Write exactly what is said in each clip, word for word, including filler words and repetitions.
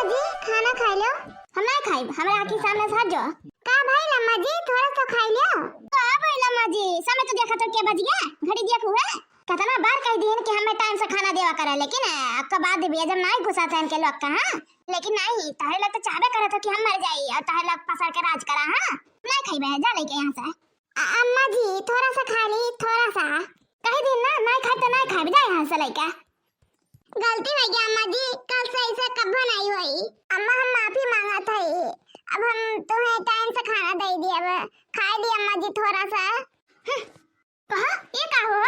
जी, खाना खाइ लो। हम नाहीं खाइब, हमरा आँखी सामने से हट जाओ। का भइल अम्मा जी, थोड़ा सा खाइ लो। का भइल अम्मा जी, समय तो देखा तो के बज गया, घड़ी देख हुए। कितना बार कह दीन कि हमें टाइम से खाना देवा करे, लेकिन अक्का बात भी जब नाहीं गुस्सा था इनके लोग का, हाँ? लेकिन नाहीं, तहरे लोग तो चाहबे करत हो कि हम मर जाई और तहरे लोग पसर के राज करा, हाँ? नाहीं खाइबे, जा लेके यहाँ से। अ-, अम्मा जी, थोड़ा सा खा ली, थोड़ा सा। कह दीन ना, नाहीं खाइब तो नाहीं खाइब, जा यहाँ से लेके। गलती होइ गया अम्मा जी, कल से ऐसा कब्बो नाहीं होई। अम्मा, हम माफी मांगत हई, अब हम तुम्हें टाइम से खाना दे दिए, अब खाइ ली अम्मा जी थोड़ा सा। हम्म, कहा, ये का हो?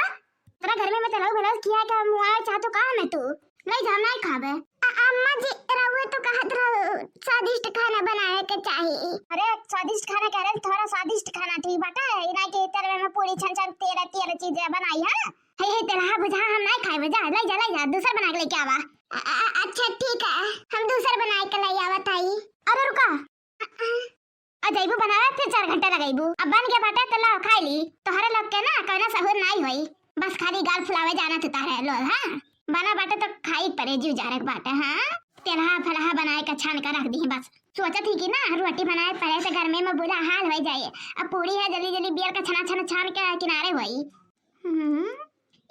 तोरा घर में मैं चलाऊ भला किया क्या मुआए चाहतो का हमें तू? नहीं जा, नाहीं खाबे। अ-, अम्मा जी, रउए तो कहत रहो स्वादिष्ट खाना बनावे के चाही। अरे, स्वादिष्ट खाना कह रहे, थोड़ा स्वादिष्ट खाना ठीक बाटे, ई नाहीं कि तेरे में पूरी छन छन तेरह तेरह चीजें बनाई है। हे, हे, तेलहा बुझा, हम नाहीं खाइबे, जा, ले जा, ले जा, दूसर बना के लेके आवा। अ-, अ-, अच्छा, ठीक है, हम दूसर बना के ले आवत हई। अरे रुका, अ-, अ-, आ जइबू बनावे, फिर चार घंटा लगइबू। अब बन गया बाटे, तो लाओ, खाइ ली। तोहरे लोग के ना, कौनो सहूर नाहीं होई, बस खाली गाल फुलावे जाना तू तारे लोग, हाँ? बना बाटे तो खाई परे, जू जारक बाटे, हाँ? तेलहा फलहा बनाए के छान के रख दी बस। सोचत ही कि ना, रोटी बनाए परे से गर्मी में बुरा हाल होइ जाए। अब पूरी है, जल्दी जल्दी बियर का छना छना छान के किनारे होई। हम्म,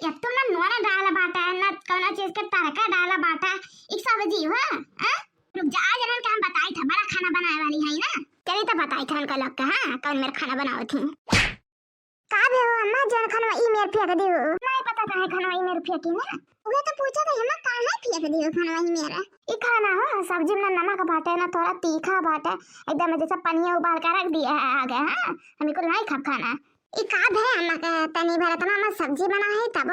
एक तो ना नोना डाला बाटा, ना कौनो चीज के तड़का डाला बाटा, एक सब्जी हो, आ? रुक जा, आज इनन के हम बताई था, बड़ा खाना बनाए वाली है ना। चली तो बताई था इनका लोग के, हाँ, कौन मेर खाना बनावत ही। का भे हो अम्मा, जौन खनवा ई मेर फेंक दी हो? नाहीं पता काहे खनवा ई मेर फेंकी ना। उहे तो पूछत ही अम्मा, काहे फेंक दी हो खनवा ई मेर? ई खाना हो, सब्जी में ना नमक बाटे, ना थोड़ा तीखा बाटे, एकदम जैसे पनिया उबाल के रख दिया है आगे, हाँ, हम बिल्कुल नाहीं खाब खाना। ई का भे अम्मा के तनी भर इतना मत सब्जी बना है तब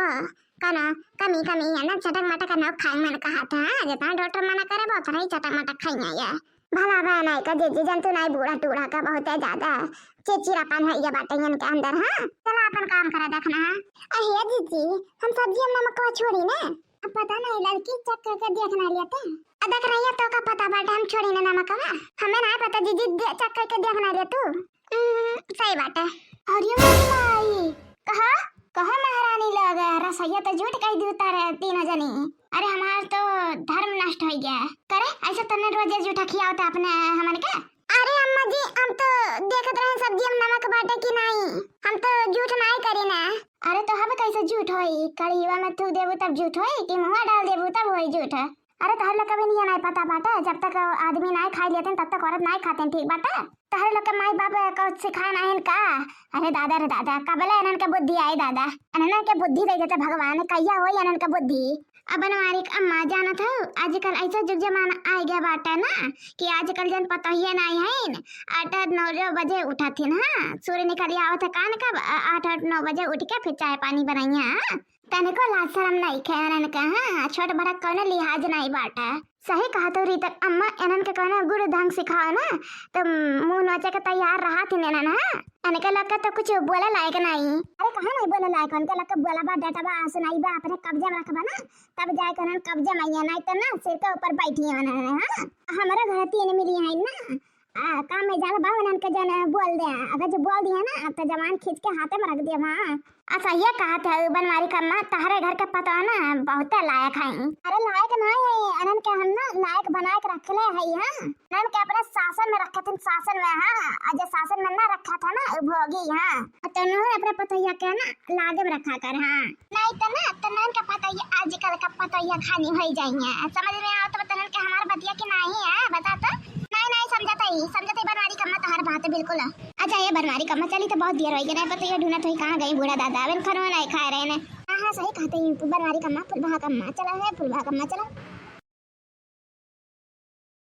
कौनो कमी कमी है ना, चटक मटक ना खाए मन कहा था, हाँ? जितना डॉक्टर मना करे बा उतना ही चटक मटक खाइए ये। भला बा नाहीं का जीजी, जन तू नाहीं बूढ़ा टूढ़ा का बहुत है ज्यादा चिड़चिड़ापन है ये बाटे इनके अंदर, हाँ? चला अपन काम करा देखना, हाँ? अहे जीजी, हम सब्जी में नमकवा छोड़ी ना। अब पता नाहीं लड़की चेक करके देखना लेते। अब देख रही है तो का पता बाटे हम छोड़ी ना नमकवा। हमें नाहीं पता जीजी, दे-, चेक करके देखना ले तू। हम्म, सही बाटे। अरे मोरी माई, कहा, कहा महारानी लोग, रसोइया तो झूठ कह दी तारे तीनों जनी। अरे हमार तो धर्म नष्ट होइ गया। करे, ऐसे तन्ने रोजे झूठा खियावत अपने हमन के? अरे अम्मा जी, हम तो देखत रहे सब्जी में नमक बाटे कि नाहीं, हम तो झूठ नाहीं करी ना। अरे तो हब कैसे झूठ होई, कढ़ीवा में थूक देबू तब झूठ होई कि मुँहवा डाल देबू तब होई झूठ? अरे तहरे लोग के भी नियम नाहीं पता बाटे, जब तक आदमी नाहीं खाई लेते तब तक औरत नाहीं खाते, ठीक बाटे? तहरे लोग के माई बाप कुछ सिखाए नाहीं का? अरे दादा रे दादा, कबले इनन के बुद्धि आई दादा, इनन के बुद्धि दे देते भगवान, कहिया होई इनन के बुद्धि? अब बनवारी के अम्मा जानत हो, आजकल ऐसा जुग जमाना आ गया बाटे ना कि आजकल जन पतोहिए नाहीं है, आठ आठ नौ नौ बजे उठत हिन, हाँ, सूर्य निकल आवत है कान कब, आ-, आठ आठ नौ बजे उठ के फिर चाय पानी बनइया, हाँ? तनिको लाज शरम नाहीं खे इनन के, हाँ, छोट बड़ा कौनो लिहाज नाहीं बाटे। सही कहा तो रीतक अम्मा, इनन के कौनो गुण ढंग सिखाओ ना, तो मुँह नोचे के तैयार रहा थी इनन, हाँ। इनके लोग के तो कुछ बोले लायक नाहीं। अरे कहाँ नाहीं बोले लायक, उनके लोग के बोला बा, डेटा बा, सुनाई बा, अपने कब्जे में रखबा ना, तब जाए के उनन कब्जे में आइए, नाहीं तो ना सिर के ऊपर बैठी है उनन, हाँ। हमारे घर तीन मिली है ना, आ, काम में ज्यादा बा उनन के जन बोल दे, अगर जो बोल दिया ना तो जवान खींच के हाथे में रख दिया, हाँ। अच्छा, ये कहत है बनवारी कम्मा, तहरे घर के पतोह ना बहुते लायक है। अरे लायक नाहीं है, इनन के हम ना लायक बनाए के रखले है, हाँ। इनन के अपने शासन में रखे थे, शासन में, हाँ। और जो शासन में ना रखा था ना, वो भोगी, हाँ। और तो उन्होंने अपने पतोहिया के ना लागे में रखा कर, हाँ। नाहीं तो ना, तो इनन के पतोहिया, आजकल का पतोहिया खानी होइ जाइए। समझ में आवत बा तनन के हमार बतिया कि नाहीं है, बता तो। नाहीं, नाहीं, समझत ही, समझत ही बनवारी कम्मा तोहार बात बिल्कुल। अच्छा, ये बनवारी कम्मा चली तो बहुत देर होइ गई, नाहीं पता ये ढूंढत होई कहाँ गई बूढ़ा दादा, अबे खानो नाहीं खाए रहे ने। हाँ, हाँ, सही कहते हैं बनवारी कम्मा, फुलबहा कम्मा चला है, फुलबहा कम्मा चला।